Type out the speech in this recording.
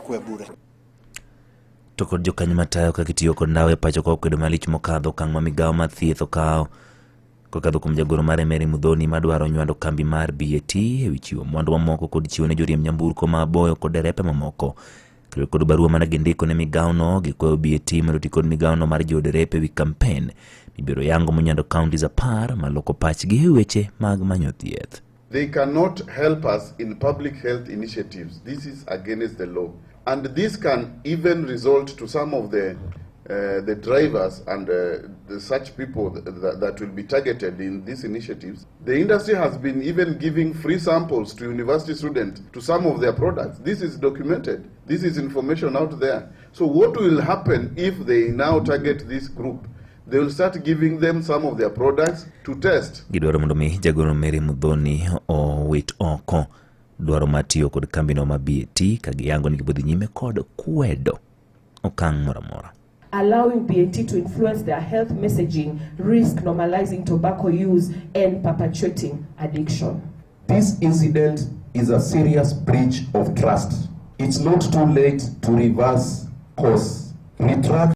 Kik we bure. To kod jokanyo matayo kaka itiyo kod ndawa e pacho ka okwedo malich mokadho okang' ma migawo mar thieth okawo kokadho kuom jagoro mare Mary Muthoni madwaro nywando kambi mar BAT ewi chiwo mwandu mamoko kod chiwo ne joriemb nyamburko maboyo kod derepe mamoko. Kendo kod barua mane gindiko ne migawono gikwayo BAT mondo oti kod migawono mar jiwo derepe ewi kampen mibiro yango monywando counties 10 maloko pachgi e weche mag manyo thieth. They cannot help us in public health initiatives. This is against the law. And this can even result to some of the drivers and the such people that will be targeted in these initiatives. The industry has been even giving free samples to university students to some of their products. This is documented. This is information out there. So what will happen if they now target this group? They will start giving them some of their products to test. Gidwaro mondo mi jagoro Mary Muthoni owit oko dwaro mar tiyo kod kambino ma BAT ka giyango ni gibodhi nyime kod kwedo okang' moro amora. Allowing BAT to influence their health messaging risk normalizing tobacco use and perpetuating addiction. This incident is a serious breach of trust. It's not too late to reverse course. Retract